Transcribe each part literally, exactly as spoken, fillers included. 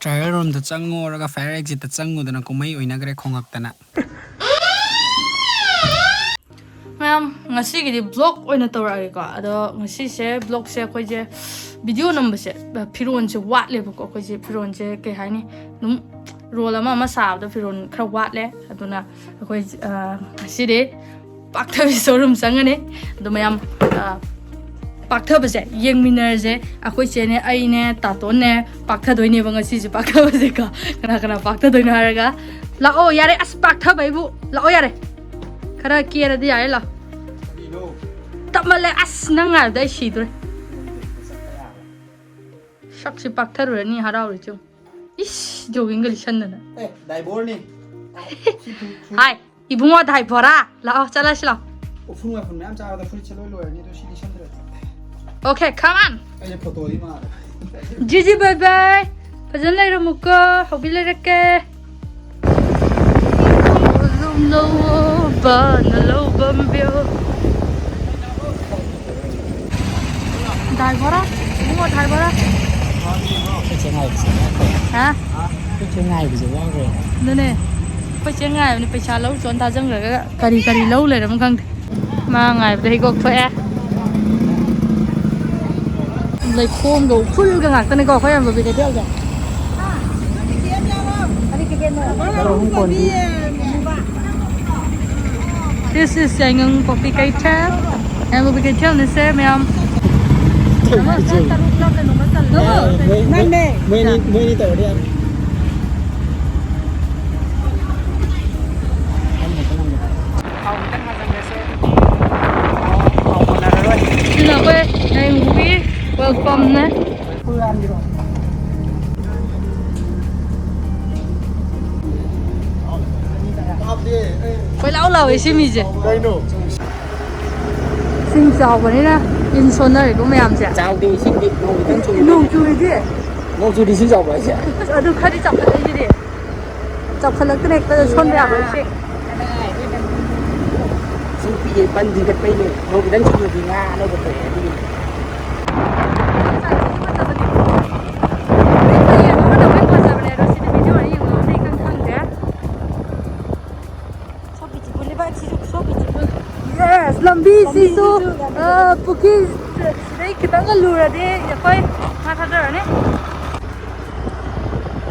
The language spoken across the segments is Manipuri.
ꯇ꯭ꯔꯥꯏꯌꯦꯜ ꯔꯨꯝꯗ ꯆꯪꯉꯨꯔꯒ ꯐꯥꯌꯔ ꯑꯦꯛꯖꯤꯠꯇ ꯆꯪꯉꯨꯗꯅ ꯀꯨꯝꯍꯩ ꯑꯣꯏꯅꯈ꯭ꯔꯦ ꯈꯣꯡꯉꯛꯇꯅ꯫ ꯃꯌꯥꯝ, ꯉꯁꯤꯒꯤꯗꯤ ꯕ꯭ꯂꯣꯛ ꯑꯣꯏꯅ ꯇꯧꯔꯛꯑꯒꯦꯀꯣ꯫ ꯑꯗꯣ ꯉꯁꯤꯁꯦ ꯕ꯭ꯂꯣꯛꯁꯦ ꯑꯩꯈꯣꯏꯁꯦ ꯚꯤꯗꯤꯑꯣ ꯅꯝꯕꯁꯦ, ꯐꯤꯔꯣꯟꯁꯦ ꯋꯥꯠꯂꯦꯕꯀꯣ꯫ ꯑꯩꯈꯣꯏꯁꯦ ꯐꯤꯔꯣꯟꯁꯦ ꯀꯩ ꯍꯥꯏꯅꯤ, ꯑꯗꯨꯝ ꯔꯣꯜ ꯑꯃ ꯑꯃ ꯁꯥꯕꯗ ꯐꯤꯔꯣꯟ ꯈꯔ ꯋꯥꯠꯂꯦ꯫ ꯑꯗꯨꯅ ꯑꯩꯈꯣꯏ, ꯑ, ꯉꯁꯤꯗꯤ ꯄꯥꯛꯊꯕꯤ ꯁꯣꯔꯨꯝ ꯆꯪꯉꯅꯤ꯫ ꯑꯗꯣ ꯃꯌꯥꯝ, ꯑ, ꯄꯥꯛꯊꯕꯁꯦ ꯌꯦꯡꯃꯤꯟꯅꯔꯁꯦ꯫ ꯑꯩꯈꯣꯏ ꯆꯦꯅꯦ, ꯑꯩꯅꯦ, ꯇꯥꯇꯣꯟꯅꯦ ꯄꯥꯛꯊꯗꯣꯏꯅꯦꯕ ꯉꯁꯤꯁꯦ꯫ ꯄꯥꯛꯊꯕꯁꯦꯀꯣ, ꯀꯅꯥ ꯀꯅꯥ ꯄꯥꯛꯊꯗꯣꯏꯅꯣ ꯍꯥꯏꯔꯒ, ꯂꯥꯛꯑꯣ ꯌꯥꯔꯦ꯫ ꯑꯁ, ꯄꯥꯛꯊꯕ ꯑꯩꯕꯨ ꯂꯥꯛꯑꯣ ꯌꯥꯔꯦ꯫ ꯈꯔ ꯀꯦꯔꯗꯤ ꯌꯥꯔꯦ, ꯂꯥꯛꯑꯣ꯫ ꯇꯞꯃꯜꯂꯦ꯫ ꯑꯁ, ꯅꯪ ꯉꯥꯏꯕꯗ ꯑꯩ ꯁꯤꯗꯣꯔꯦ꯫ ꯁꯛꯁꯤ ꯄꯥꯛꯊꯔꯨꯔꯅꯤ ꯍꯔꯥꯎꯔꯤꯁꯦ ꯌꯦꯡꯉꯨ꯫ ꯏꯁ, ꯖꯣꯒꯤꯡꯒ ꯂꯤꯠꯁꯟꯗꯅ꯫ ꯑꯦ, ꯗꯥꯏꯕꯣꯔꯅꯤ꯫ ꯁꯤ ꯐꯨ-, ꯐꯨ-, ꯍꯥꯏ, ꯏꯕꯨꯡꯉꯣ ꯗꯥꯏꯕꯣꯔꯥ, ꯂꯥꯛꯑꯣ, ꯆꯠꯂꯁꯤ ꯂꯥꯛꯑꯣ꯫ ꯎꯐꯨꯟ ꯋꯥꯏꯐꯨꯟ ꯃꯌꯥꯝ ꯆꯥꯕꯗ ꯐꯨꯔꯤꯠ ꯁꯦꯠꯂꯣꯏ ꯂꯣꯏꯔꯅꯤ, ꯑꯗꯨ ꯁꯤ ꯂꯤꯠꯁꯟꯗ꯭ꯔꯗꯤ꯫ Okay, come on. ꯑꯩꯁꯦ ꯐꯣꯇꯣꯗꯤ ꯃꯥꯜꯂꯦ꯫ ꯖꯤꯖꯤ, bye bye. ꯐꯖꯅ ꯂꯩꯔꯝꯃꯨꯀꯣ, ꯍꯧꯕꯤ ꯂꯩꯔꯛꯀꯦ꯫ ꯂꯨꯝ ꯂꯧꯕꯅ ꯂꯧꯕꯝ ꯕꯤꯌꯣ꯫ ꯗꯥꯏꯕꯣꯔꯥ? ꯏꯕꯨꯡꯉꯣ, ꯗꯥꯏꯕꯣꯔꯥ? ꯑꯩꯈꯣꯏ ꯆꯦ ꯉꯥꯏꯕꯁꯦ ꯋꯥꯈ꯭ꯔꯦ꯫ ꯍꯥ? ꯑꯩꯈꯣꯏ ꯆꯦ ꯉꯥꯏꯕꯁꯦ ꯋꯥꯈ꯭ꯔꯦ꯫ ꯑꯗꯨꯅꯦ, ꯑꯩꯈꯣꯏ ꯆꯦ ꯉꯥꯏꯕꯅꯦ, ꯄꯩꯁꯥ ꯂꯧ ꯆꯣꯟ ꯊꯥꯖꯟꯈ꯭ꯔꯒ ꯀꯔꯤ ꯀꯔꯤ ꯂꯧ ꯂꯩꯔꯝꯅꯣ ꯈꯪꯗꯦ꯫ ꯃꯥ ꯉꯥꯏꯕꯗ ꯍꯤꯒꯣꯛ ꯊꯣꯛꯑꯦ꯫ ꯂꯩꯈꯣꯝꯒ ꯎꯐꯨꯜꯒ ꯉꯥꯛꯇꯅꯤꯀꯣ ꯑꯩꯈꯣꯏ ꯌꯥꯝꯕꯕꯤ ꯀꯩꯊꯦꯜꯁꯦ꯫ This is ꯌꯥꯏꯉꯪ ꯄꯣꯛꯄꯤ ꯀꯩꯊꯦꯜ꯫ ꯌꯥꯏꯉꯪ ꯄꯣꯛꯄꯤ ꯀꯩꯊꯦꯜꯅꯤꯁꯦ ꯃꯌꯥꯝ꯫ ꯃꯣꯏ, ꯃꯣꯏ, ꯅꯪꯅꯦ꯫ ꯃꯣꯏ ꯑꯅꯤ, ꯃꯣꯏ ꯑꯅꯤ ꯇꯧꯔꯗꯤ ꯌꯥꯔꯦ꯫ ꯊꯥꯎ ꯈꯤꯇꯪ ꯍꯥꯞꯆꯤꯟꯈ꯭ꯔꯁꯦ꯫ ꯊꯥꯎ, ꯊꯥꯎ ꯀꯣꯟꯅꯔꯔꯣꯏ꯫ ꯁꯤꯅ ꯑꯩꯈꯣꯏ ꯌꯥꯏꯉꯪ ꯄꯣꯛꯄꯤ welcomeꯅꯦ꯫ ꯀꯣꯏꯂꯥꯎ ꯂꯥꯎꯋꯦ ꯁꯤ ꯃꯤꯁꯦ꯫ ꯀꯩꯅꯣ? ꯏꯁꯤꯡ ꯆꯥꯎꯕꯅꯤꯅ ꯏꯟ ꯁꯣꯟꯅꯔꯤꯕ ꯃꯌꯥꯝꯁꯦ꯫ ꯆꯥꯎꯗꯦ ꯏꯁꯤꯡꯗꯤ, ꯅꯣꯡ ꯈꯤꯇꯪ ꯆꯨꯏ꯫ ꯅꯣꯡ ꯆꯨꯔꯤꯗꯤ? ꯅꯣꯡ ꯆꯨꯗꯤ ꯏꯁꯤꯡ ꯆꯥꯎꯕ꯭ꯔꯥ ꯍꯥꯏꯁꯦ? ꯑꯗꯨ ꯈꯔꯗꯤ ꯆꯥꯎꯈꯠꯂꯛꯏꯁꯤꯗꯤ꯫ ꯆꯥꯎꯈꯠꯂꯛꯇꯅ ꯍꯦꯛꯇ ꯁꯣꯟꯕ ꯌꯥꯕ꯭ꯔꯥ ꯏꯁꯤꯡ? ꯏꯁꯤꯡ ꯄꯤꯛꯑꯦ, ꯕꯟ ꯊꯤꯡꯒꯠꯄꯩꯅꯦ꯫ ꯅꯣꯡ ꯈꯤꯇꯪ ꯆꯨꯔꯗꯤ ꯉꯥ ꯑꯅꯧꯕ ꯊꯣꯛꯑꯦ ꯑꯗꯨꯒꯤꯅꯦ꯫ ꯄꯨꯈ꯭ꯔꯤ ꯁꯤꯗꯩ ꯈꯤꯇꯪꯒ ꯂꯨꯔꯗꯤ ꯑꯩꯈꯣꯏ ꯉꯥ ꯊꯥꯗꯔꯅꯤ꯫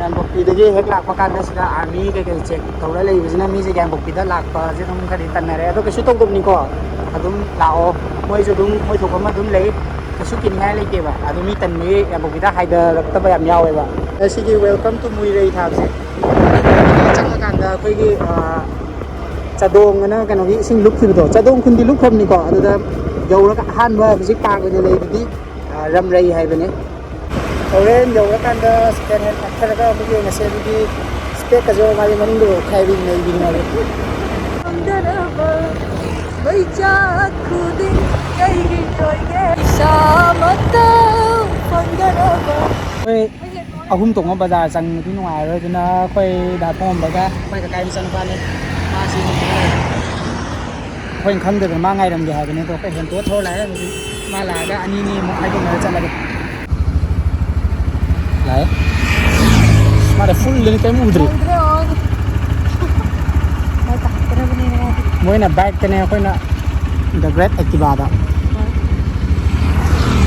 ꯌꯥꯏꯉꯪꯄꯣꯛꯄꯤꯗꯒꯤ ꯍꯦꯛ ꯂꯥꯛꯄ ꯀꯥꯟꯗ ꯁꯤꯗ ꯑꯥꯔꯃꯤ ꯀꯩꯀꯩ ꯆꯦꯛ ꯇꯧꯔ ꯂꯩꯕꯁꯤꯅ ꯃꯤꯁꯦ ꯌꯥꯏꯉꯪꯄꯣꯛꯄꯤꯗ ꯂꯥꯛꯄꯁꯦ ꯑꯗꯨꯝ ꯈꯔꯗꯤ ꯇꯟꯅꯔꯦ꯫ ꯑꯗꯣ ꯀꯩꯁꯨ ꯇꯧꯗꯕꯅꯤꯀꯣ, ꯑꯗꯨꯝ ꯂꯥꯛꯑꯣ꯫ ꯃꯣꯏꯁꯨ ꯑꯗꯨꯝ ꯃꯣꯏ ꯊꯣꯛꯄ ꯑꯃ ꯑꯗꯨꯝ ꯂꯩ, ꯀꯩꯁꯨ ꯀꯤꯅꯤꯡꯉꯥꯏ ꯂꯩꯇꯦꯕ꯫ ꯑꯗꯣ ꯃꯤ ꯇꯟꯕꯒꯤ ꯌꯥꯏꯉꯪꯄꯣꯛꯄꯤꯗ ꯍꯥꯏꯊꯔꯛꯇꯕ ꯌꯥꯝ ꯌꯥꯎꯋꯦꯕ꯫ ꯁꯤꯒꯤ Welcome to ꯃꯨꯏꯔꯩ ꯊꯥꯕꯁꯦ ꯆꯪꯉꯀꯥꯟꯗ ꯑꯩꯈꯣꯏꯒꯤ, ꯑ, ꯆꯥꯗꯣꯡ ꯑꯅ ꯀꯩꯅꯣꯒꯤ ꯏꯁꯤꯡ ꯂꯨꯞꯈꯤꯕꯗꯣ, ꯆꯥꯗꯣꯡ ꯈꯨꯟꯗꯤ ꯂꯨꯞꯈ꯭ꯔꯕꯅꯤꯀꯣ, ꯑꯗꯨꯗ ꯌꯧꯔꯒ ꯑꯍꯥꯟꯕ ꯍꯧꯖꯤꯛ ꯄꯥꯡ ꯑꯣꯏꯅ ꯂꯩꯕꯗꯤ, ꯑ, ꯔꯝꯔꯩ ꯍꯥꯏꯕꯅꯤ꯫ ꯍꯣꯔꯦꯟ ꯌꯧꯔꯀꯥꯟꯗ second hand ꯀꯛꯊꯔꯒ ꯑꯃꯨꯛ ꯌꯦꯡꯉꯁꯦ꯫ ꯑꯗꯨꯗꯤ spec ꯀꯁꯨ ꯃꯥꯒꯤ ꯃꯅꯨꯡꯗ ꯈꯥꯏꯕꯤ ꯅꯩꯕꯤꯅꯦꯕ꯫ ꯐꯪꯗꯅꯕ ꯃꯩꯆꯥꯛ ꯈꯨꯗꯤꯡ ꯀꯩꯒꯤ ꯑꯣꯏꯒꯦ? ꯏꯁꯥꯃꯛꯇ ꯐꯪꯗꯅꯕ꯫ ꯑꯩꯈꯣꯏ ꯑꯍꯨꯝ ꯇꯣꯡꯕ ꯕꯖꯥꯔ ꯆꯪꯕꯗꯤ ꯅꯨꯡꯉꯥꯏꯔꯔꯣꯏ, ꯑꯗꯨꯅ ꯑꯩꯈꯣꯏ ꯗꯥ ꯊꯣꯡꯕꯒ ꯑꯩꯈꯣꯏ ꯀꯀꯥꯒꯤ ꯃꯆꯥꯅꯨꯄꯥꯅꯤ꯫ ꯃꯥꯁꯤ ꯑꯩꯈꯣꯏꯅ ꯈꯪꯗꯗꯅ ꯃꯥ ꯉꯥꯏꯔꯝꯒꯦ ꯍꯥꯏꯕꯅꯤ, ꯑꯗꯣ ꯑꯩꯈꯣꯏ ꯍꯦꯟꯇꯣꯛꯑ ꯊꯧꯔ ꯂꯥꯛꯑꯦ꯫ ꯍꯧꯖꯤꯛ ꯃꯥ ꯂꯥꯛꯑꯒ ꯑꯅꯤꯅꯤ ꯑꯃꯨꯛ ꯍꯥꯏꯗꯣꯛꯅꯔ ꯆꯠꯂꯒꯦ꯫ ꯂꯥꯛꯑꯦ꯫ ꯃꯥꯗꯤ full ꯗꯅꯤ, ꯀꯩꯝ ꯎꯗ꯭ꯔꯤ꯫ ꯎꯗ꯭ꯔꯦ, ꯎꯗ꯭ꯔꯦ꯫ ꯃꯥꯏ ꯇꯥꯛꯇꯅꯕꯅꯦꯅ ꯃꯥꯗꯤ꯫ ꯃꯣꯏꯅ bike ꯇꯅꯦ, ꯑꯩꯈꯣꯏꯅ the great Activa ꯗ꯫ ꯍꯣꯏ꯫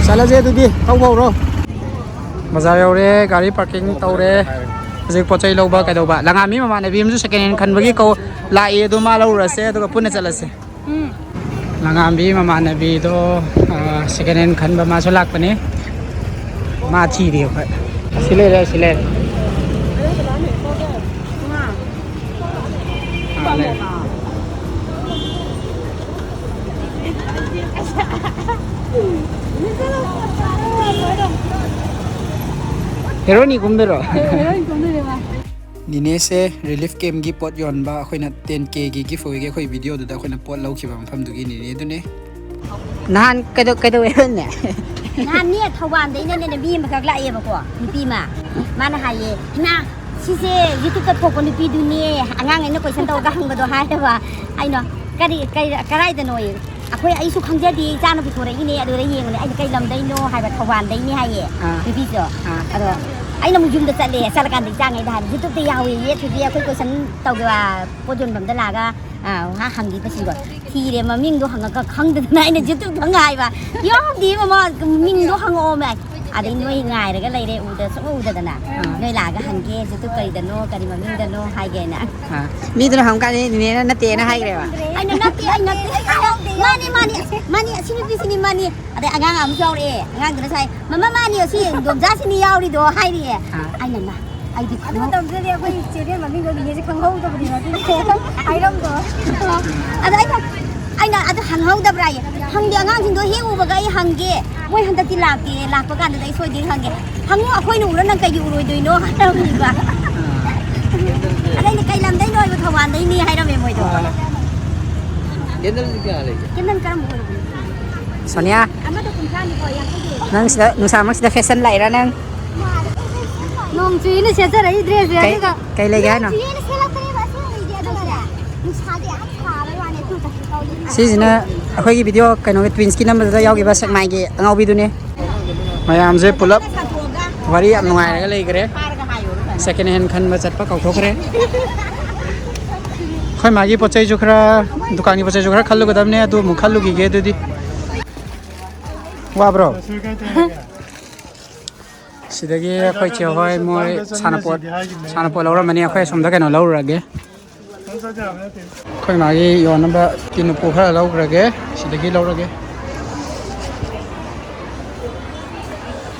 ꯆꯠꯂꯁꯦ ꯑꯗꯨꯗꯤ, ꯊꯧꯕ ꯍꯧꯔꯣ꯫ ꯕꯖꯥꯔ ꯌꯧꯔꯦ, ꯒꯥꯔꯤ parking ꯇꯧꯔꯦ꯫ ꯍꯧꯖꯤꯛ ꯄꯣꯠ ꯆꯩ ꯂꯧꯕ ꯀꯩꯗꯧꯕ꯫ ꯂꯉꯥꯟꯕꯤ ꯃꯃꯥꯟꯅꯕꯤ ꯑꯃꯁꯨ second hand ꯈꯟꯕꯒꯤ ꯀꯧ ꯂꯥꯛꯑꯦ, ꯑꯗꯨ ꯃꯥ ꯂꯧꯔꯨꯔꯁꯦ, ꯑꯗꯨꯒ ꯄꯨꯟꯅ ꯆꯠꯂꯁꯦ꯫ ꯎꯝ꯫ ꯂꯉꯥꯟꯕꯤ ꯃꯃꯥꯟꯅꯕꯤꯗꯣ, ꯑ, second hand ꯈꯟꯕ ꯃꯥꯁꯨ ꯂꯥꯛꯄꯅꯦ꯫ ꯃꯥ ꯊꯤꯔꯤ ꯑꯩꯈꯣꯏ꯫ ꯁꯤ ꯂꯩꯔꯦ, ꯁꯤ ꯂꯩꯔꯦ꯫ ꯑꯥ, ꯂꯩꯔꯦ꯫ ꯍꯦꯔꯣꯅꯤ ꯀꯨꯝꯗꯣꯏꯔꯣ? ꯍꯦꯔꯣꯅꯤ ꯀꯨꯝꯗꯣꯏꯅꯦ ꯃꯥ꯫ ꯅꯤꯅꯦꯁꯦ relief camp ꯀꯤ ꯄꯣꯠ ꯌꯣꯟꯕ, ꯑꯩꯈꯣꯏꯅ ten K ꯒꯤ giveaway ꯒꯤ ꯑꯩꯈꯣꯏ video ꯗꯨꯗ ꯑꯩꯈꯣꯏꯅ ꯄꯣꯠ ꯂꯧꯈꯤꯕ ꯃꯐꯝꯗꯨꯒꯤ ꯅꯤꯅꯦꯗꯨꯅꯦ꯫ ꯅꯍꯥꯟ ꯀꯩꯗꯧ-, ꯀꯩꯗꯧꯋꯦ ꯍꯥꯏꯕꯅꯦ? ꯅꯍꯥꯟꯅꯦ ꯊꯧꯕꯥꯜꯗꯩꯅꯅꯦ ꯃꯤ ꯑꯃꯈꯛ ꯂꯥꯛꯑꯦꯕꯀꯣ, ꯅꯨꯄꯤ ꯑꯃ꯫ ꯃꯥꯅ ꯍꯥꯏꯌꯦ, "ꯏꯃꯥ, ꯁꯤꯁꯦ YouTube ꯇ ꯊꯣꯛꯄ ꯅꯨꯄꯤꯗꯨꯅꯦ, ꯑꯉꯥꯡ ꯑꯩꯅ question ꯇꯧꯔꯒ ꯍꯪꯕꯗꯣ" ꯍꯥꯏꯌꯦꯕ꯫ ꯑꯩꯅ, "ꯀꯔꯤ, ꯀꯔꯤ, ꯀꯔꯥꯏꯗꯅꯣꯌꯦ?" "ꯑꯩꯈꯣꯏ, ꯑꯩꯁꯨ ꯈꯪꯖꯗꯦ, ꯏꯆꯥꯅ ꯄꯨꯊꯣꯔꯛꯏꯅꯦ, ꯑꯗꯨꯗ ꯌꯦꯡꯕꯅꯦ꯫ ꯑꯩꯅ ꯀꯩ ꯂꯝꯗꯩꯅꯣ ꯍꯥꯏꯕ, ꯊꯧꯕꯥꯜꯗꯩꯅꯦ" ꯍꯥꯏꯌꯦ꯫ ꯑꯥ꯫ ꯅꯨꯄꯤꯗꯣ꯫ ꯑꯥ꯫ ꯑꯗꯣ ꯑꯩꯅ ꯑꯃꯨꯛ ꯌꯨꯝꯗ ꯆꯠꯂꯦ, ꯆꯠꯂꯀꯥꯟꯗ ꯏꯆꯥꯉꯩꯗ ꯍꯥꯏꯕ, "YouTube ꯇ ꯌꯥꯎꯋꯦꯌꯦ, ꯊꯣꯏꯕꯤ, ꯑꯩꯈꯣꯏ question ꯇꯧꯕ ꯄꯣꯠ ꯌꯣꯟꯐꯝꯗ ꯂꯥꯛꯑꯒ ꯑꯥ, ꯉꯥꯏꯍꯥꯛ ꯍꯪꯈꯤꯕꯁꯤꯡꯗꯣ ꯊꯤꯔꯦ, ꯃꯃꯤꯡꯗꯣ ꯍꯪꯉꯒ ꯈꯪꯗꯗꯅ ꯑꯩꯅ YouTube ꯍꯪꯉ ꯍꯥꯏꯕ, "ꯌꯥꯎꯗꯦ ꯃꯃꯥ, ꯃꯤꯡꯗꯣ ꯍꯪꯉꯛꯑꯣꯃꯦ"꯫ ꯑꯗꯩ ꯅꯣꯏ ꯉꯥꯏꯔꯒ ꯂꯩꯔꯦ, ꯎꯗ ꯁꯨꯡꯎ ꯎꯗꯗꯅ꯫ ꯑꯥ꯫ ꯅꯣꯏ ꯂꯥꯛꯑꯒ ꯍꯪꯒꯦ, "YouTube ꯀꯔꯤꯗꯅꯣ, ꯀꯔꯤ ꯃꯃꯤꯡꯗꯅꯣ?" ꯍꯥꯏꯒꯦꯅ꯫ ꯑꯥ꯫ ꯃꯤꯗꯨꯅ ꯍꯪꯀꯥꯟꯗ ꯅꯦꯅꯦꯅ ꯅꯠꯇꯦꯅ ꯍꯥꯏꯈ꯭ꯔꯦꯕ꯫ ꯑꯩꯅ, "ꯅꯠꯇꯦ, ꯑꯩ ꯅꯠꯇꯦ, ꯑꯩ ꯍꯥꯏꯍꯧꯗꯦ, ꯃꯥꯅꯤ, ꯃꯥꯅꯤ, ꯃꯥꯅꯤ, ꯑꯁꯤ ꯅꯨꯄꯤꯁꯤꯅꯤ, ꯃꯥꯅꯤ"꯫ ꯑꯗꯩ ꯑꯉꯥꯡ ꯑꯃꯁꯨ ꯌꯥꯎꯔꯛꯑꯦ, ꯑꯉꯥꯡꯗꯨꯅ ꯁꯥꯏ, "ꯃꯃꯥ, ꯃꯥꯅꯤ, ꯑꯁꯤ ꯏꯟꯗꯣꯝꯆꯥꯁꯤꯅꯤ ꯌꯥꯎꯔꯤꯗꯣ" ꯍꯥꯏꯔꯤꯌꯦ꯫ ꯑꯥ꯫ ꯑꯩꯅ, "ꯃꯥ, ꯑꯩꯗꯤ ꯑꯗꯨ ꯈꯪꯍꯧ-" ꯃꯇꯝꯗꯨꯗꯗꯤ ꯑꯩꯈꯣꯏ ꯆꯦꯅꯦꯜ ꯃꯃꯤꯡꯗꯣ ꯅꯤꯅꯦꯁꯦ ꯈꯪꯍꯧꯗꯕꯅꯦꯕ, ꯑꯗꯨꯗꯤ ꯍꯥꯏꯔꯝꯗꯣ꯫ ꯑꯗ ꯑꯩꯅ, ꯑꯩꯅ ꯑꯗꯨ ꯍꯪꯍꯧꯗꯕ꯭ꯔꯥ ꯍꯥꯏꯌꯦ꯫ ꯍꯪꯗꯦ, ꯑꯉꯥꯡꯁꯤꯡꯗꯣ ꯍꯦꯛ ꯎꯕꯒ ꯑꯩ ꯍꯪꯒꯦ, "ꯃꯣꯏ ꯍꯟꯗꯛꯇꯤ ꯂꯥꯛꯇꯦ, ꯂꯥꯛꯄ ꯀꯥꯟꯗꯗ ꯑꯩ ꯁꯣꯏꯗꯅ ꯍꯪꯒꯦ"꯫ "ꯍꯪꯉꯨ, ꯑꯩꯈꯣꯏꯅ ꯎꯔ ꯅꯪ ꯀꯩꯒꯤ ꯎꯔꯣꯏꯗꯣꯏꯅꯣ?" ꯍꯥꯏꯔꯝꯃꯤꯕ꯫ ꯑꯗ ꯑꯩꯅ, "ꯀꯩ ꯂꯝꯗꯩꯅꯣ?" ꯍꯥꯏꯕ, "ꯊꯧꯕꯥꯜꯗꯩꯅꯤ" ꯍꯥꯏꯔꯝꯃꯦ ꯃꯣꯏꯗꯣ꯫ ꯀꯦꯟꯗꯜꯗꯤ ꯀꯌꯥ ꯂꯩꯒꯦ? ꯀꯦꯟꯗꯜ ꯀꯔꯝꯕ ꯑꯣꯏꯔꯝꯒꯅꯤ? ꯁꯣꯅꯤꯌꯥ, ꯑꯃꯗ ꯀꯨꯟꯊ꯭ꯔꯥꯅꯤꯀꯣ, ꯌꯥꯡꯈꯩꯒꯤ꯫ ꯅꯪ ꯁꯤꯗ ꯅꯨꯡꯁꯥ ꯃꯔꯛꯁꯤꯗ ꯐꯦꯁꯟ ꯂꯥꯛꯏꯔꯥ ꯅꯪ? ꯅꯣꯡ ꯆꯨꯏꯅ ꯁꯦꯠꯆꯔꯛꯏ ꯗ꯭ꯔꯦꯁꯁꯦ, ꯀꯩ, ꯑꯗꯨꯒ ꯀꯩ ꯂꯩꯒꯦ ꯍꯥꯏꯅꯣ? ꯅꯣꯡ ꯆꯨꯏꯅ ꯁꯦꯠꯂꯛꯄꯅꯦꯕ ꯑꯁꯦꯡꯕꯩꯗꯤ, ꯑꯗꯨꯒꯅꯦ, ꯅꯨꯡꯁꯥꯁꯦ ꯌꯥꯝ ꯁꯥꯕꯩ ꯋꯥꯅꯦ, ꯑꯗꯨ ꯀꯩꯁꯨ ꯇꯧꯗꯦ꯫ ꯁꯤꯁꯤꯅ ꯑꯩꯈꯣꯏꯒꯤ ꯚꯤꯗꯤꯑꯣ ꯀꯩꯅꯣꯒꯤ ꯇ꯭ꯋꯤꯟꯁꯀꯤ ꯅꯝꯕꯗꯨꯗ ꯌꯥꯎꯈꯤꯕ ꯁꯦꯛꯃꯥꯏꯒꯤ ꯑꯉꯥꯎꯕꯤꯗꯨꯅꯦ꯫ ꯃꯌꯥꯝꯁꯦ ꯄꯨꯂꯞ ꯋꯥꯔꯤ ꯌꯥꯝ ꯅꯨꯡꯉꯥꯏꯔꯒ ꯂꯩꯈ꯭ꯔꯦ꯫ ꯁꯦꯀꯦꯟ ꯍꯦꯟ ꯈꯟꯕ ꯆꯠꯄ ꯀꯥꯎꯊꯣꯛꯈ꯭ꯔꯦ꯫ ꯑꯩꯈꯣꯏ ꯃꯥꯒꯤ ꯄꯣꯠ ꯆꯩꯁꯨ ꯈꯔ, ꯗꯨꯀꯥꯟꯒꯤ ꯄꯣꯠ ꯆꯩꯁꯨ ꯈꯔ ꯈꯜꯂꯨꯒꯗꯕꯅꯦ, ꯑꯗꯨ ꯑꯃꯨꯛ ꯈꯜꯂꯨꯈꯤꯒꯦ꯫ ꯑꯗꯨꯗꯤ ꯋꯥꯕ꯭ꯔꯣ? ꯁꯤꯗꯒꯤ ꯑꯩꯈꯣꯏ ꯆꯦ ꯍꯣꯏ ꯃꯣꯏ ꯁꯥꯟꯅꯄꯣꯠ, ꯁꯥꯟꯅꯄꯣꯠ ꯂꯧꯔꯝꯃꯅꯤ꯫ ꯑꯩꯈꯣꯏ ꯑꯁꯣꯝꯗ ꯀꯩꯅꯣ ꯂꯧꯔꯨꯔꯒꯦ꯫ ꯑꯩꯈꯣꯏ ꯃꯥꯒꯤ ꯌꯣꯟꯅꯕ ꯇꯤꯟ ꯎꯄꯨ ꯈꯔ ꯂꯧꯈ꯭ꯔꯒꯦ, ꯁꯤꯗꯒꯤ ꯂꯧꯔꯒꯦ꯫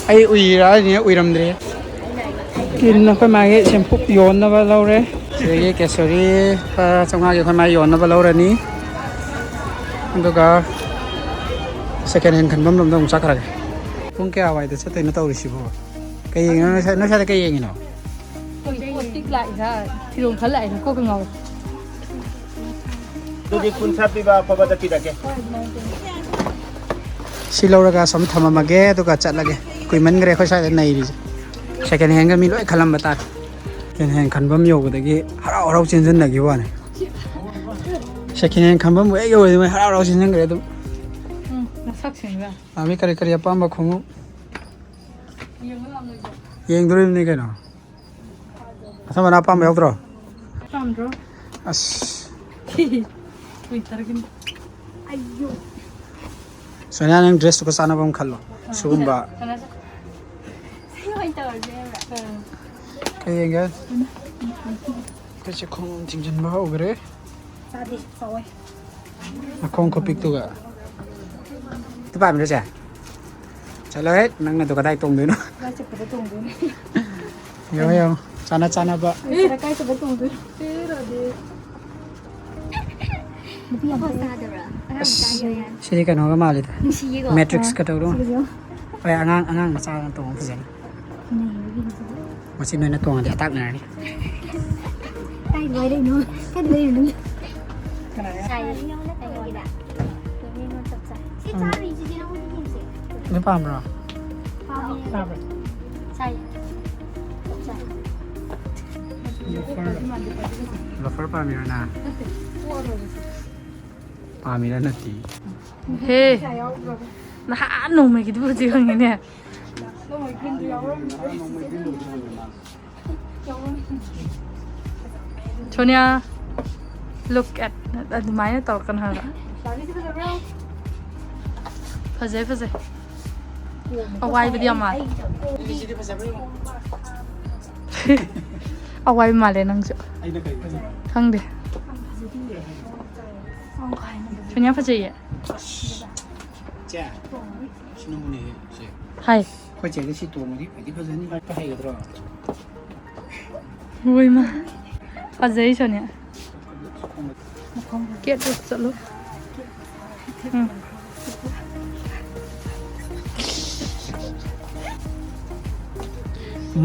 ꯑꯩ ꯎꯏꯔꯥ ꯍꯥꯏꯅꯦ, ꯎꯏꯔꯝꯗ꯭ꯔꯦ꯫ ꯇꯤꯟ ꯑꯩꯈꯣꯏ ꯃꯥꯒꯤ ꯁꯦꯝꯐꯨ ꯌꯣꯟꯅꯕ ꯂꯧꯔꯦ꯫ ꯁꯤꯗꯒꯤ ꯀꯦꯁꯣꯔꯤ ꯂꯨꯄꯥ ꯆꯥꯝꯃꯉꯥꯒꯤ ꯑꯩꯈꯣꯏ ꯃꯥꯒꯤ ꯌꯣꯟꯅꯕ ꯂꯧꯔꯅꯤ꯫ ꯑꯗꯨꯒ ꯁꯦꯀꯦꯟ ꯍꯦꯟ ꯈꯟꯐꯝ ꯂꯣꯝꯗ ꯑꯃꯨꯛ ꯆꯠꯈ꯭ꯔꯒꯦ꯫ ꯄꯨꯡ ꯀꯌꯥꯋꯥꯏꯗ ꯆꯠꯇꯣꯏꯅꯣ ꯇꯧꯔꯤꯁꯤꯕꯣ? ꯀꯩ ꯌꯦꯡꯉꯤꯅꯣ? ꯅꯣꯏ ꯁ꯭ꯋꯥꯏ-, ꯅꯣꯏ ꯁ꯭ꯋꯥꯏꯗ ꯀꯩ ꯌꯦꯡꯉꯤꯅꯣ? ꯄꯣꯠ ꯄꯤꯛ ꯂꯥꯛꯏꯔꯥ, ꯐꯤꯔꯣꯜ ꯈꯜ ꯂꯥꯛꯏꯔꯥ, ꯀꯣꯛꯀ ꯉꯥꯎꯔꯦ꯫ ꯑꯗꯨꯗꯤ ꯀꯨꯟꯊ꯭ꯔꯥ ꯄꯤꯕ ꯑꯐꯕꯗ ꯄꯤꯔꯒꯦ꯫ ꯁꯤ ꯂꯧꯔꯒ ꯁꯨꯝ ꯊꯝꯃꯝꯃꯒꯦ, ꯑꯗꯨꯒ ꯆꯠꯂꯒꯦ꯫ ꯀꯨꯏꯃꯟꯈ꯭ꯔꯦ ꯑꯩꯈꯣꯏ ꯁ꯭ꯋꯥꯏꯗ ꯅꯩꯔꯤꯁꯦ꯫ ꯁꯦꯀꯦꯟ ꯍꯦꯟꯒ ꯃꯤ ꯂꯣꯏ ꯈꯜꯂꯝꯕ ꯇꯥꯔꯦ꯫ ꯁꯦꯀꯦꯟ ꯍꯦꯟ ꯈꯟꯐꯝ ꯌꯧꯕꯗꯒꯤ ꯍꯔꯥꯎ ꯍꯔꯥꯎ ꯆꯦꯟꯁꯤꯟꯅꯈꯤꯕ ꯋꯥꯅꯤ꯫ ꯁꯦꯀꯦꯟ ꯍꯦꯟ ꯈꯟꯐꯝꯕꯨ ꯍꯦꯛ ꯌꯧꯔꯗꯤ ꯃꯣꯏ ꯍꯔꯥꯎ ꯍꯔꯥꯎ ꯆꯦꯟꯁꯤꯟꯈ꯭ꯔꯦ ꯑꯗꯨꯝ꯫ ꯎꯝ, ꯃꯁꯛꯁꯤꯡꯗ꯫ ꯑꯥ, ꯃꯤ ꯀꯔꯤ ꯀꯔꯤ ꯑꯄꯥꯝꯕ ꯈꯣꯡꯎꯞ ꯌꯦꯡꯗꯣꯔꯤꯕꯅꯤ ꯀꯩꯅꯣ꯫ ꯑꯁꯝꯕꯅ ꯑꯄꯥꯝꯕ ꯌꯥꯎꯗ꯭ꯔꯣ? ꯄꯥꯝꯗ꯭ꯔꯣ? ꯑꯁ, Winterꯒꯤꯅꯤ꯫ ꯑꯌꯣ꯫ ꯁꯣꯅꯤꯌꯥ, ꯅꯪ dressꯇꯨꯒ ꯆꯥꯟꯅꯕ ꯑꯃ ꯈꯜꯂꯣ꯫ ꯁꯤꯒꯨꯝꯕ꯫ ꯁꯤ ꯑꯣꯏꯅ ꯇꯧꯔꯁꯦ ꯍꯥꯏꯕ꯭ꯔꯥ? ꯀꯩ ꯌꯦꯡꯒꯦ? ꯑꯩꯈꯣꯏꯁꯦ ꯈꯣꯡ ꯊꯤꯡꯖꯤꯟꯕ ꯍꯧꯈ꯭ꯔꯦ꯫ ꯆꯥꯗꯦ, ꯆꯥꯎꯋꯦ꯫ ꯅꯈꯣꯡ ꯈꯨꯄꯤꯛꯇꯨꯒ꯫ ꯑꯗꯨ ꯄꯥꯝꯃꯤꯔꯣ ꯆꯦ? ꯆꯠꯂꯣꯍꯦ, ꯅꯪꯅ ꯑꯗꯨ ꯀꯗꯥꯏ ꯇꯣꯡꯗꯣꯏꯅꯣ? ꯀꯗꯥꯏ ꯆꯠꯄꯗ ꯇꯣꯡꯗꯣꯏꯅꯣ? ꯌꯦꯡꯉꯣ, ꯌꯦꯡꯉꯣ, ꯆꯥꯅ ꯆꯥꯅꯕ꯫ ꯑꯦ, ꯀꯗꯥꯏ ꯆꯠꯄꯗ ꯇꯣꯡꯗꯣꯏꯅꯣ? ꯅꯨꯄꯤ ꯌꯥꯝ ꯐꯖꯩ꯫ ꯑꯁ, ꯁꯤꯗꯤ ꯀꯩꯅꯣꯒ ꯃꯥꯜꯂꯤꯗ꯫ ꯅꯨꯡꯁꯤꯌꯦꯀꯣ? Matrixꯀ ꯇꯧꯗꯧ꯫ ꯁꯤꯒꯤꯁꯦ ꯌꯦꯡꯉꯣ꯫ ꯍꯣꯏ, ꯑꯉꯥꯡ, ꯑꯉꯥꯡ ꯃꯆꯥꯅ ꯇꯣꯡꯕ ꯐꯖꯅꯤ꯫ ꯅꯩꯕꯒꯤ ꯃꯁꯤꯗ꯫ ꯃꯁꯤ ꯅꯣꯏꯅ ꯇꯣꯡꯉꯗꯤ ꯑꯇꯥꯛꯅꯔꯅꯤ꯫ ꯀꯥꯏꯗ ꯂꯩꯔꯤꯅꯣ? ꯀꯥꯏꯗ ꯂꯩꯔꯤꯅꯣ? ꯁꯥꯏ꯫ ꯑꯩꯉꯣꯟꯗ ꯇꯧꯔꯤꯕ꯫ ꯌꯦꯡꯉꯣ, ꯆꯞ ꯆꯥꯏ꯫ ꯁꯤ ꯎꯝ꯫ ꯆꯥꯔꯤꯁꯤꯗꯤ ꯅꯪꯉꯣꯟꯗ ꯌꯦꯡꯁꯦ꯫ ꯅꯣꯏ ꯄꯥꯝꯕ꯭ꯔꯣ? ꯄꯥꯝꯃꯦ꯫ ꯆꯥꯕ꯭ꯔꯥ? ꯆꯥꯏ꯫ ꯆꯞ ꯆꯥꯏ꯫ Loafer꯫ Loafer ꯄꯥꯝꯃꯤꯔꯣ ꯅꯪ? ꯅꯠꯇꯦ꯫ ꯄꯥꯝꯃꯤꯔꯥ ꯅꯠꯇꯦ? ꯍꯦ꯫ ꯅꯍꯥꯟ ꯅꯣꯡꯃꯒꯤꯗꯨꯕꯨ ꯍꯧꯖꯤꯛ ꯍꯪꯉꯤꯅꯦ꯫ Sonia, look at, ꯑꯗꯨꯃꯥꯏꯅ ꯇꯧꯔꯛꯀꯅꯨ ꯍꯥꯏꯕ꯫ ꯐꯖꯩ, ꯐꯖꯩ꯫ ꯑꯋꯥꯏꯕꯗꯤ ꯌꯥꯝ ꯃꯥꯜꯂꯦ꯫ ꯑꯋꯥꯏꯕ ꯃꯥꯜꯂꯦ ꯅꯪꯁꯨ꯫ ꯈꯪꯗꯦ꯫ Sonia ꯐꯖꯩꯌꯦ꯫ ꯆꯦ, ꯁꯤ ꯅꯪꯕꯨꯅꯦꯍꯦ, ꯁꯦ꯫ ꯍꯥꯏ꯫ ꯑꯩꯈꯣꯏ ꯆꯦꯗ ꯁꯤ ꯇꯣꯡꯉꯗꯤ ꯐꯗꯤ ꯐꯖꯅꯤ꯫ ꯍꯥꯏꯒꯗ꯭ꯔꯣ? ꯍꯣꯏ ꯃꯥ꯫ ꯐꯖꯩ Sonia꯫ Catwalk ꯆꯠꯂꯨ꯫ ꯎꯝ꯫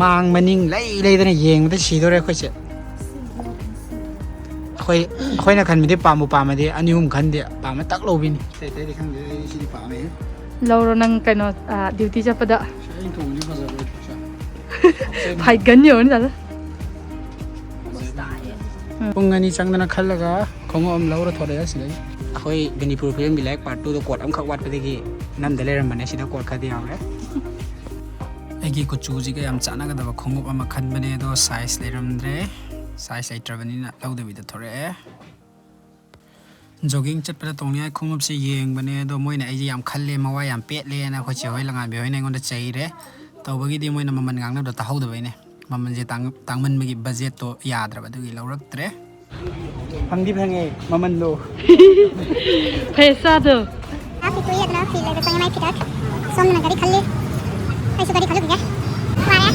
ꯃꯥꯡ ꯃꯅꯤꯡ ꯂꯩ ꯂꯩꯗꯅ ꯌꯦꯡꯕꯗ ꯁꯤꯗꯣꯔꯦ ꯑꯩꯈꯣꯏꯁꯦ꯫ ꯑꯩꯈꯣꯏ, ꯑꯩꯈꯣꯏꯅ ꯈꯟꯕꯗꯤ ꯄꯥꯝꯕꯨ ꯄꯥꯝꯃꯗꯤ ꯑꯅꯤ ꯑꯍꯨꯝ ꯈꯟꯗꯦ, ꯄꯥꯝꯃ ꯇꯛ ꯂꯧꯕꯤꯅꯤ꯫ ꯑꯇꯩ ꯑꯇꯩꯗꯤ ꯈꯪꯗꯦ, ꯑꯩ ꯁꯤꯗꯤ ꯄꯥꯝꯃꯦ꯫ ꯂꯧꯔꯣ ꯅꯪ ꯀꯩꯅꯣ, ꯑ, duty ꯆꯠꯄꯗ꯫ ꯑꯁ, ꯑꯩꯅ ꯊꯣꯡꯕꯗꯤ ꯐꯖꯔꯣꯏ, ꯁꯦ꯫ ꯐꯥꯏꯒꯟ ꯌꯧꯔꯅꯤ ꯇꯥꯗ꯫ ꯎꯝ꯫ ꯄꯨꯡ ꯑꯅꯤ ꯆꯪꯗꯅ ꯈꯜꯂꯒ ꯈꯣꯡꯎꯞ ꯑꯃ ꯂꯧꯔ ꯊꯣꯔꯛꯑꯦ ꯁꯤꯗꯒꯤ꯫ ꯑꯩꯈꯣꯏ ꯃꯅꯤꯄꯨꯔ ꯐꯤꯂꯝꯒꯤ ꯂꯥꯏꯔꯤꯛ part twoꯗꯣ quote ꯑꯃꯈꯛ ꯋꯥꯠꯄꯗꯒꯤ ꯅꯝꯗ ꯂꯩꯔꯝꯕꯅꯦ꯫ ꯁꯤꯗ quote ꯈꯔꯗꯤ ꯌꯥꯎꯔꯦ꯫ ꯑꯩꯒꯤ ꯀꯨꯆꯨꯁꯤꯒ ꯌꯥꯝ ꯆꯥꯟꯅꯒꯗꯕ ꯈꯣꯡꯎꯞ ꯑꯃ ꯈꯟꯕꯅꯦ, ꯑꯗꯣ size ꯂꯩꯔꯝꯗ꯭ꯔꯦ꯫ Size ꯂꯩꯇ꯭ꯔꯕꯅꯤꯅ ꯂꯧꯗꯕꯤꯗ ꯊꯣꯔꯛꯑꯦ꯫ ꯖꯣꯒꯤꯡ ꯆꯠꯄꯗ ꯇꯣꯡꯅꯤꯡꯉꯥꯏ ꯈꯣꯡꯎꯞꯁꯦ ꯌꯦꯡꯕꯅꯦ, ꯑꯗꯣ ꯃꯣꯏꯅ ꯑꯩꯁꯦ ꯌꯥꯝ ꯈꯜꯂꯦ, ꯃꯋꯥ ꯌꯥꯝ ꯄꯦꯠꯂꯦꯅ ꯑꯩꯈꯣꯏ ꯆꯦ ꯍꯣꯏ, ꯂꯉꯥꯟꯕꯤ ꯍꯣꯏꯅ ꯑꯩꯉꯣꯟꯗ ꯆꯩꯔꯦ꯫ ꯇꯧꯕꯒꯤꯗꯤ ꯃꯣꯏꯅ ꯃꯃꯜ ꯉꯥꯡꯅꯕꯗꯣ ꯇꯥꯍꯧꯗꯕꯩꯅꯦ꯫ ꯃꯃꯜꯁꯦ ꯇꯥꯡ-, ꯇꯥꯡꯃꯟꯕꯒꯤ ꯕꯖꯦꯠꯇꯣ ꯌꯥꯗ꯭ꯔꯕ, ꯑꯗꯨꯒꯤ ꯂꯧꯔꯛꯇ꯭ꯔꯦ꯫ ꯐꯪꯗꯤ ꯐꯪꯉꯦ ꯃꯃꯜꯗꯣ꯫ ꯄꯩꯁꯥꯗꯣ꯫ ꯐꯤ ꯇꯨꯏ ꯑꯗꯨꯅ ꯐꯤ ꯂꯩꯕ ꯆꯪꯉꯦ ꯃꯥꯏ ꯐꯤꯗꯛ꯫ ꯁꯣꯝꯗꯅ ꯒꯥꯔꯤ ꯈꯜꯂꯤ꯫ ꯑꯩꯁꯨ ꯒꯥꯔꯤ ꯈꯜꯂꯨꯈꯤꯒꯦ꯫ ꯋꯥꯔꯦ꯫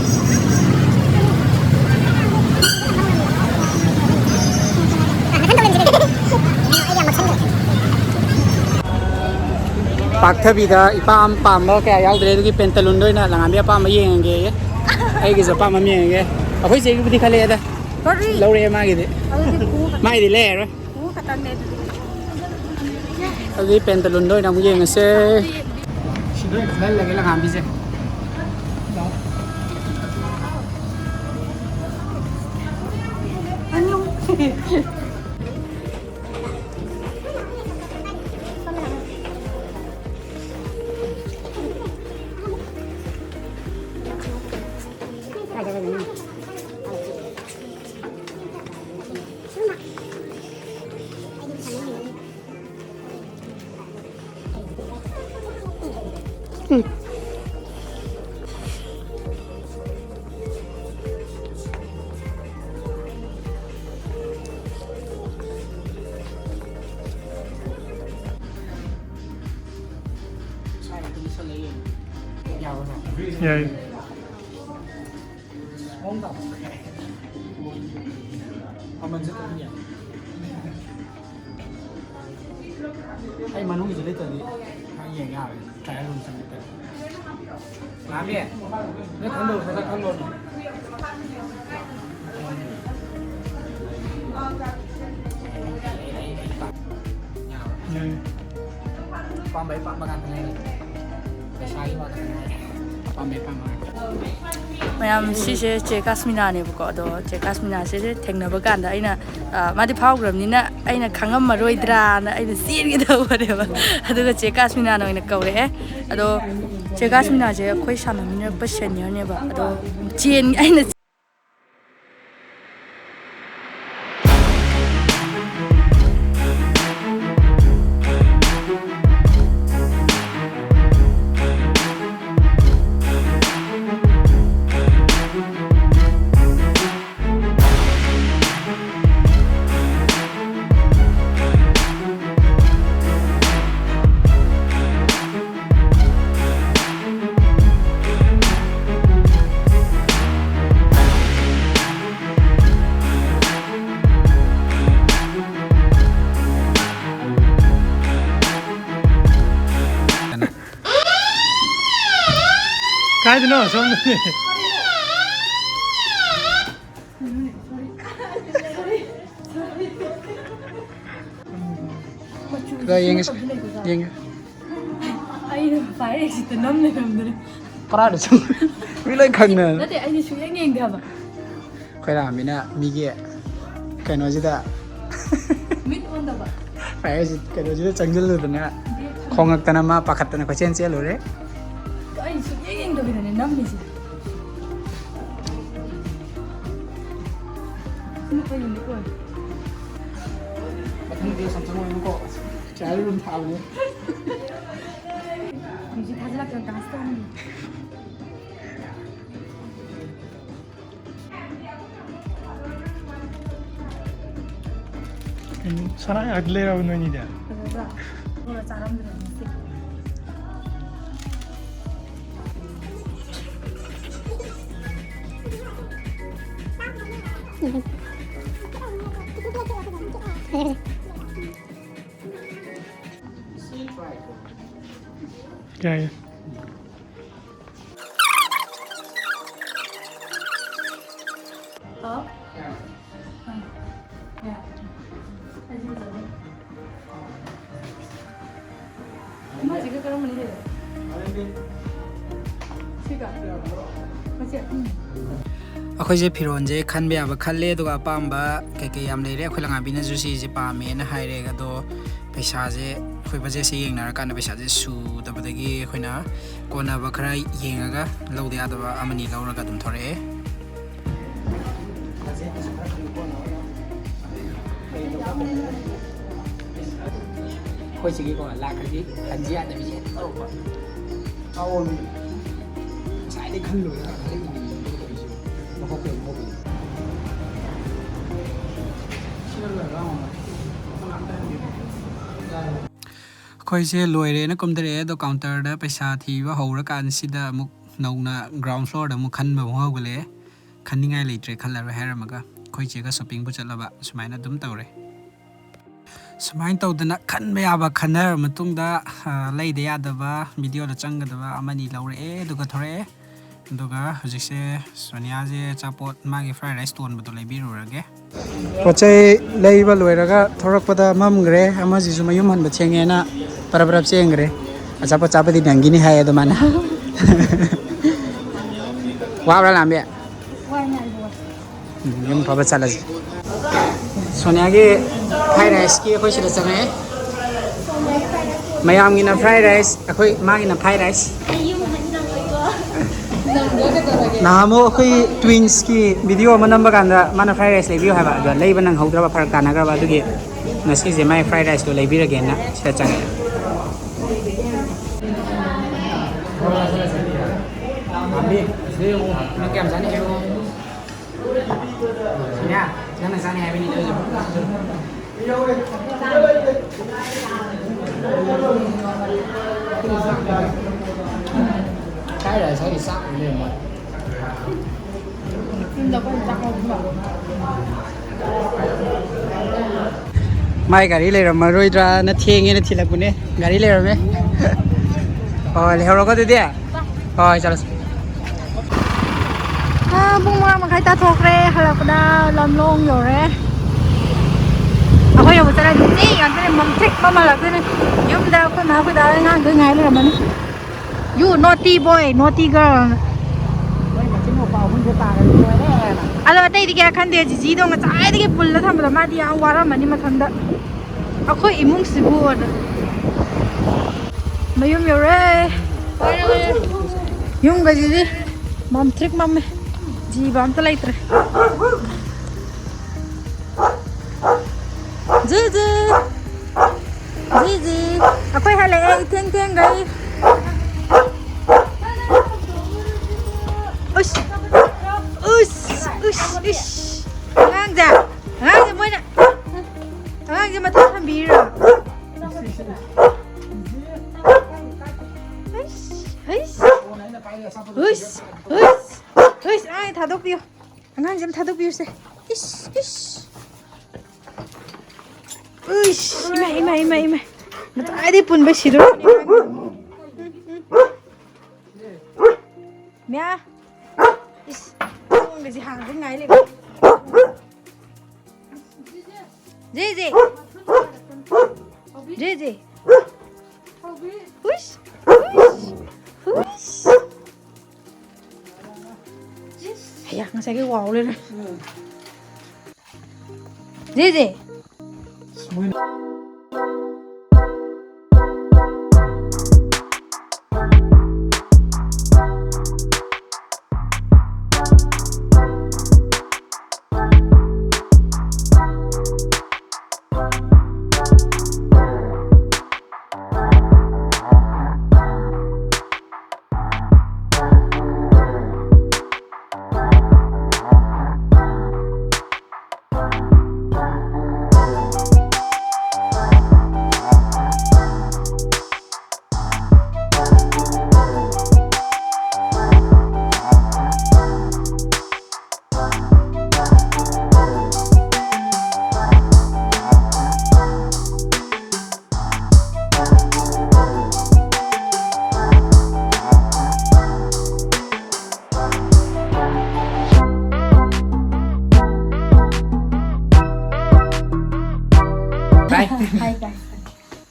ꯄꯥꯛꯊꯕꯤꯗ ꯏꯄꯥꯝ ꯄꯥꯝꯕ ꯀꯌꯥ ꯌꯥꯎꯗ꯭ꯔꯦ, ꯑꯗꯨꯒꯤ ꯄꯦꯟꯇꯂꯨꯟꯗ ꯑꯣꯏꯅ ꯂꯉꯥꯟꯕꯤ ꯑꯄꯥꯝꯕ ꯌꯦꯡꯉꯒꯦ꯫ ꯑꯩꯒꯤꯁꯨ ꯑꯄꯥꯝꯕ ꯑꯃ ꯌꯦꯡꯉꯒꯦ꯫ ꯑꯩꯈꯣꯏ ꯆꯦꯒꯤꯕꯨꯗꯤ ꯈꯜꯂꯛꯑꯦꯗ꯫ ꯀꯔꯤ? ꯂꯧꯔꯛꯑꯦ ꯃꯥꯒꯤꯗꯤ꯫ ꯑꯗꯨꯗꯤ ꯄꯨ-, ꯃꯥꯒꯤꯗꯤ ꯂꯩꯔꯔꯣꯏ꯫ ꯄꯨ ꯈꯛꯇꯅꯦ ꯑꯗꯨꯗꯤ꯫ ꯑꯗꯨꯗꯤ ꯄꯦꯟꯇꯂꯨꯟꯗ ꯑꯣꯏꯅ ꯑꯃꯨꯛ ꯌꯦꯡꯉꯁꯦ꯫ ꯁꯤꯗ ꯑꯣꯏꯅ ꯈꯜꯍꯜꯂꯒꯦ ꯂꯉꯥꯟꯕꯤꯁꯦ꯫ ꯌꯥꯏ꯫ ꯑꯩ ꯃꯅꯨꯡꯒꯤꯁꯨ ꯂꯩꯇ꯭ꯔꯗꯤ ꯌꯦꯡ ꯌꯥꯔꯦ꯫ ꯇ꯭ꯔꯥꯏꯌꯦꯜ ꯔꯨꯝ ꯆꯪꯉꯛꯇ꯭ꯔꯗꯤ꯫ ꯂꯥꯛꯑꯝꯃꯦ꯫ ꯅꯣꯏ ꯈꯟꯗꯧ ꯁꯠ ꯁꯠ ꯈꯜꯂꯣ꯫ ꯌꯥꯏ꯫ ꯑꯄꯥꯝꯕꯩ ꯑꯄꯥꯝꯕ ꯉꯥꯛꯇ ꯉꯥꯏꯔꯦ꯫ ꯄꯩꯁꯥꯒꯤ ꯋꯥ ꯈꯛꯇ ꯉꯥꯏꯔꯦ꯫ ꯑꯄꯥꯝꯕꯩ ꯑꯄꯥꯝꯕ ꯉꯥꯛꯇ꯫ ꯃꯌꯥꯝ, ꯁꯤꯁꯦ ꯆꯦ ꯀꯥꯁꯃꯤꯅꯥꯅꯦꯕꯀꯣ꯫ ꯑꯗꯣ ꯆꯦ ꯀꯥꯁꯃꯤꯅꯥꯁꯦ ꯊꯦꯡꯅꯕ ꯀꯥꯟꯗ ꯑꯩꯅ, ꯑ, ꯃꯥꯗꯤ ꯐꯥꯎꯈ꯭ꯔꯕꯅꯤꯅ ꯑꯩꯅ ꯈꯪꯉꯝꯃꯔꯣꯏꯗ꯭ꯔꯥꯅ ꯑꯩꯅ ꯆꯦꯟꯒꯦ ꯇꯧꯕꯅꯦꯕ꯫ ꯑꯗꯨꯒ ꯆꯦ ꯀꯥꯁꯃꯤꯅꯥꯅ ꯑꯣꯏꯅ ꯀꯧꯔꯛꯑꯦ꯫ ꯑꯗꯣ ꯆꯦ ꯀꯥꯁꯃꯤꯅꯥꯁꯦ ꯑꯩꯈꯣꯏ ꯁꯥꯟꯅꯃꯤꯟꯅꯔꯛꯄ ꯁꯦꯅꯤꯌꯔꯅꯦꯕ꯫ ꯑꯗꯣ ꯆꯦꯟ-, ꯑꯩꯅ ꯍꯥꯏꯗꯅꯣ ꯁꯣꯝꯗꯗꯤ꯫ ꯈꯔ ꯌꯦꯡꯉꯁꯤ꯫ ꯌꯦꯡꯉꯦ꯫ ꯑꯩꯅ ꯐꯥꯏꯔꯦꯛꯁꯤꯗ ꯅꯝ ꯂꯩꯔꯝꯗ꯭ꯔꯦ꯫ ꯀꯔꯥꯏꯗ ꯆꯪ-, ꯃꯤ ꯂꯣꯏ ꯈꯪꯅ꯫ ꯅꯠꯇꯦ, ꯑꯩꯗꯤ ꯁꯨꯡꯌꯦꯡ ꯌꯦꯡꯗꯦ ꯍꯥꯏꯕ꯫ ꯑꯩꯈꯣꯏ ꯔꯥꯃꯤꯅ ꯃꯤꯒꯤ ꯀꯩꯅꯣꯁꯤꯗ ꯃꯤꯠ ꯑꯣꯟꯗꯕ꯫ ꯐꯥꯏꯔꯦꯛꯁꯤ ꯀꯩꯅꯣꯁꯤꯗ ꯆꯪꯁꯤꯜꯂꯨꯗꯅ ꯈꯣꯡꯉꯛꯇꯅ ꯃꯥ ꯄꯥꯈꯠꯇꯅ ꯀꯣꯏꯆꯦꯟ ꯆꯦꯜꯂꯨꯔꯦ꯫ ꯑꯩ ꯁꯨꯡꯌꯦꯡ ꯌꯦꯡꯗꯕꯤꯗꯅꯦ ꯅꯝꯃꯤꯁꯦ꯫ ꯁꯤꯅ ꯀꯩꯅꯣ ꯀꯣꯟ? ꯃꯊꯪꯗꯤ ꯁꯝꯁꯪ ꯑꯣꯏꯅꯀꯣ ꯆꯤꯌꯔ ꯑꯗꯨꯝ ꯊꯥꯕꯅꯦ꯫ ꯃ꯭ꯌꯨꯖꯤꯛ ꯊꯥꯖꯤꯜꯂꯛꯇꯅ ꯗꯥꯟꯁ ꯇꯧꯍꯟꯒꯦ꯫ ꯁꯅꯥ ꯉꯥꯛꯇ ꯂꯩꯔꯕ ꯅꯣꯏꯅꯤꯗꯤ? ꯐꯖꯗ꯭ꯔꯥ? ꯕꯣꯔꯥ ꯆꯥꯔꯝꯗ꯭ꯔꯕꯅꯤ ꯁꯤ꯫ ꯌꯥꯏꯌꯦ꯫ ꯍꯥꯎ꯫ ꯑꯃꯁꯤꯒ ꯀꯔꯝꯕꯅ ꯍꯦꯜꯂꯦ? ꯁꯤꯒ? ꯃꯁꯤ? ꯎꯝ꯫ ꯑꯩꯈꯣꯏꯁꯦ ꯐꯤꯔꯣꯜꯁꯦ ꯈꯟꯕ ꯌꯥꯕ ꯈꯜꯂꯦ, ꯑꯗꯨꯒ ꯑꯄꯥꯝꯕ ꯀꯩꯀꯩ ꯌꯥꯝ ꯂꯩꯔꯦ꯫ ꯑꯩꯈꯣꯏ ꯂꯉꯥꯕꯤꯅꯁꯨ ꯁꯤꯁꯦ ꯄꯥꯝꯃꯦꯅ ꯍꯥꯏꯔꯦ, ꯑꯗꯣ ꯄꯩꯁꯥꯁꯦ ꯑꯩꯈꯣꯏ ꯕꯖꯦꯠꯁꯦ ꯌꯦꯡꯅꯔꯀꯥꯟꯗ ꯄꯩꯁꯥꯁꯦ ꯁꯨꯗꯕꯗꯒꯤ ꯑꯩꯈꯣꯏꯅ ꯀꯣꯟꯅꯕ ꯈꯔ ꯌꯦꯡꯉꯒ ꯂꯧꯗ ꯌꯥꯗꯕ ꯑꯃꯅꯤ ꯂꯧꯔꯒ ꯑꯗꯨꯝ ꯊꯣꯔꯛꯑꯦ꯫ ꯑꯩꯈꯣꯏ ꯁꯤꯒꯤꯀꯣ ꯂꯥꯛꯈ꯭ꯔꯗꯤ ꯍꯟꯖꯤ ꯌꯥꯗꯕꯤꯁꯦ ꯍꯦꯛꯇ ꯇꯧꯔꯛꯄ꯫ ꯑꯑꯣꯟꯕꯤ꯫ ꯉꯁꯥꯏꯗꯩ ꯈꯜꯂꯨꯔꯒ ꯍꯟꯗꯛ ꯏꯃꯤꯟꯅꯕ ꯇꯧꯔꯤꯁꯦ꯫ ꯃꯀꯣꯛꯇ ꯑꯗꯨꯝ ꯍꯧꯕꯅꯤ꯫ ꯁꯤꯅ ꯂꯣꯏꯔꯒ ꯑꯃꯨꯛ ꯃꯈꯜ ꯑꯝꯇ ꯍꯟꯕꯤꯔꯛꯑꯣ꯫ ꯑꯩꯈꯣꯏꯁꯦ ꯂꯣꯏꯔꯦꯅ ꯀꯨꯝꯊꯔꯛꯑꯦ, ꯑꯗꯣ ꯀꯥꯎꯟꯇꯔꯗ ꯄꯩꯁꯥ ꯊꯤꯕ ꯍꯧꯔꯀꯥꯟꯁꯤꯗ ꯑꯃꯨꯛ ꯅꯧꯅ ꯒ꯭ꯔꯥꯎꯟ ꯐ꯭ꯂꯣꯔꯗ ꯑꯃꯨꯛ ꯈꯟꯕ ꯑꯃꯨꯛ ꯍꯧꯒꯠꯂꯛꯑꯦ꯫ ꯈꯟꯅꯤꯡꯉꯥꯏ ꯂꯩꯇ꯭ꯔꯦ ꯈꯜꯂꯔꯣꯏ ꯍꯥꯏꯔꯝꯃꯒ ꯑꯩꯈꯣꯏ ꯆꯦꯒ ꯁꯣꯞꯄꯤꯡꯕꯨ ꯆꯠꯂꯕ꯫ ꯁꯨꯃꯥꯏꯅ ꯑꯗꯨꯝ ꯇꯧꯔꯦ꯫ ꯁꯨꯃꯥꯏꯅ ꯇꯧꯗꯅ ꯈꯟꯕ ꯌꯥꯕ ꯈꯟꯅꯔꯕ ꯃꯇꯨꯡꯗ, ꯑ, ꯂꯩꯗ ꯌꯥꯗꯕ, ꯚꯤꯗꯤꯑꯣꯗ ꯆꯪꯒꯗꯕ ꯑꯃꯅꯤ ꯂꯧꯔꯛꯑꯦ, ꯑꯗꯨꯒ ꯊꯣꯔꯛꯑꯦ꯫ ꯑꯗꯨꯒ ꯍꯧꯖꯤꯛꯁꯦ ꯁꯣꯅꯤꯌꯥꯁꯦ ꯑꯆꯥꯄꯣꯠ ꯃꯥꯒꯤ fried rice ꯇꯣꯟꯕꯗꯣ ꯂꯩꯕꯤꯔꯨꯔꯒꯦ꯫ ꯄꯣꯠ ꯆꯩ ꯂꯩꯕ ꯂꯣꯏꯔꯒ ꯊꯣꯔꯛꯄꯗ ꯃꯝꯈ꯭ꯔꯦ꯫ ꯑꯃꯁꯤꯁꯨ ꯃꯌꯨꯝ ꯍꯟꯕ ꯊꯦꯡꯉꯦꯅ ꯄꯔꯞ ꯄꯔꯞ ꯆꯦꯟꯈ꯭ꯔꯦ꯫ ꯑꯆꯥꯄꯣꯠ ꯆꯥꯕꯗꯤ ꯅꯪꯒꯤꯅꯤ ꯍꯥꯏ ꯑꯗꯨꯃꯥꯏꯅ꯫ ꯋꯥꯕ꯭ꯔꯥ ꯂꯥꯝꯕꯤ? ꯎꯝ, ꯌꯨꯝ ꯐꯕ ꯆꯠꯂꯁꯤ꯫ ꯁꯣꯅꯤꯌꯥꯒꯤ fried rice ꯀꯤ ꯑꯩꯈꯣꯏ ꯁꯤꯗ ꯆꯪꯉꯛꯑꯦ꯫ ꯃꯌꯥꯝꯒꯤꯅ fried rice, ꯑꯩꯈꯣꯏ ꯃꯥꯒꯤꯅ fried rice꯫ ꯅꯍꯥꯟꯃꯨꯛ ꯑꯩꯈꯣꯏ twins ꯀꯤ video ꯑꯃ ꯅꯝꯕ ꯀꯥꯟꯗ ꯃꯥꯅ fried rice ꯂꯩꯕꯤꯌꯨ ꯍꯥꯏꯕ, ꯑꯗꯣ ꯂꯩꯕ ꯅꯪꯍꯧꯗ꯭ꯔꯕ, ꯐꯔꯛ ꯇꯥꯅꯈ꯭ꯔꯕ, ꯑꯗꯨꯒꯤ ꯉꯁꯤꯁꯦ ꯃꯥꯏ fried rice ꯇꯣ ꯂꯩꯕꯤꯔꯒꯦꯅ ꯁꯤꯗ ꯆꯪꯉꯛꯑꯦ꯫ ꯅꯪ ꯀꯌꯥꯝ ꯆꯥꯅꯤꯡꯉꯦ? ꯁꯣꯅꯤꯌꯥ, ꯅꯪꯅ ꯆꯥꯅꯤ ꯍꯥꯏꯕꯅꯤꯅꯦ ꯑꯩꯁꯨ꯫ Fried rice ꯍꯥꯏꯗꯤ ꯆꯥꯛ ꯑꯣꯏ ꯂꯩꯔꯝꯃꯦ꯫ ꯃꯥꯏ ꯒꯥꯔꯤ ꯂꯩꯔꯝꯃꯔꯣꯏꯗ꯭ꯔꯥꯅ ꯊꯦꯡꯉꯦꯅ ꯊꯤꯜꯂꯛꯄꯅꯦ꯫ ꯒꯥꯔꯤ ꯂꯩꯔꯝꯃꯦ꯫ ꯑꯣ, ꯂꯩꯍꯧꯔꯣꯀꯣ ꯑꯗꯨꯗꯤ꯫ ꯍꯣꯏ, ꯆꯠꯂꯁꯤ꯫ ꯑꯥ, ꯄꯨꯡ ꯃꯉꯥ ꯃꯈꯥꯏ ꯇꯥꯊꯣꯛꯈ꯭ꯔꯦ꯫ ꯍꯜꯂꯛꯄꯗ ꯂꯝꯂꯣꯡ ꯌꯧꯔꯦ꯫ ꯑꯩꯈꯣꯏ ꯌꯧꯕ ꯆꯠꯂꯗꯤ ꯃꯤ ꯉꯥꯛꯇꯅꯦ, ꯃꯝꯇ꯭ꯔꯤꯛ ꯃꯝꯍꯜꯂꯛꯇꯣꯏꯅꯦ꯫ ꯌꯨꯝꯗ ꯑꯩꯈꯣꯏ ꯃꯥ ꯑꯩꯈꯣꯏ ꯗꯥ ꯍꯣꯏ ꯑꯉꯥꯡꯈꯩ ꯉꯥꯏ ꯂꯩꯔꯝꯃꯅꯤ꯫ You naughty boy, naughty girl. ꯃꯣꯏ ꯃꯆꯤꯟ ꯃꯧꯄꯥ ꯑꯍꯨꯝꯁꯦ ꯄꯥꯔꯗꯤ ꯂꯣꯏꯔꯦ꯫ ꯑꯗꯣ ꯑꯇꯩꯗꯤ ꯀꯌꯥ ꯈꯟꯗꯦ꯫ ꯖꯤꯖꯤꯗꯣ ꯉꯁꯥꯏꯗꯒꯤ ꯄꯨꯜꯂ ꯊꯝꯕꯗ ꯃꯥꯗꯤ ꯌꯥꯝ ꯋꯥꯔꯝꯃꯅꯤ ꯃꯊꯟꯗ꯫ ꯑꯩꯈꯣꯏ ꯏꯃꯨꯡꯁꯤꯕꯨ ꯑꯅ꯫ ꯃꯌꯨꯝ ꯌꯧꯔꯦ꯫ ꯌꯨꯝꯒꯁꯤꯗꯤ ꯃꯝꯇ꯭ꯔꯤꯛ ꯃꯝꯃꯦ꯫ ꯖꯤꯕ ꯑꯝꯇ ꯂꯩꯇ꯭ꯔꯦ꯫ ꯖꯤꯖꯤ! ꯖꯤꯖꯤ! ꯑꯩꯈꯣꯏ ꯍꯜꯂꯛꯑꯦ ꯏꯊꯦꯡ ꯊꯦꯡꯈꯩ꯫ ꯎꯁ! ꯎꯁ! ꯎꯁ! ꯎꯁ! ꯑꯉꯥꯡꯁꯦ, ꯑꯉꯥꯡꯁꯦ ꯃꯣꯏꯅ, ꯑꯉꯥꯡꯁꯦ ꯃꯊꯛ ꯊꯝꯕꯤꯔꯤꯔꯣ? ꯍꯩꯁ! ꯍꯩꯁ! ꯍꯩꯁ! ꯍꯩꯁ! ꯍꯩꯁ! ꯑꯉꯥꯡꯁꯦ ꯊꯥꯗꯣꯛꯄꯤꯌꯨ꯫ ꯑꯉꯥꯡꯁꯦ ꯑꯃ ꯊꯥꯗꯣꯛꯄꯤꯌꯨꯁꯦ꯫ ꯏꯁ! ꯏꯁ! ꯎꯏꯁ! ꯏꯃꯥ, ꯏꯃꯥ, ꯏꯃꯥ, ꯏꯃꯥ! ꯉꯁꯥꯏꯗꯩ ꯄꯨꯟꯕ ꯁꯤꯗꯣꯔꯦ꯫ ꯃꯌꯥ꯫ ꯏꯁ, ꯊꯣꯡꯒꯁꯦ ꯍꯥꯡꯗ ꯉꯥꯏ ꯂꯩꯕ꯫ ꯖꯦ ꯖꯦ꯫ ꯖꯦ ꯖꯦ꯫ ꯍꯨꯏꯁ꯫ ꯍꯨꯏꯁ꯫ ꯍꯨꯏꯁ꯫ ꯑꯌꯥ, ꯉꯁꯥꯏꯒꯤ ꯋꯥꯎ ꯂꯩꯔꯦ꯫ ꯖꯦ ꯖꯦ꯫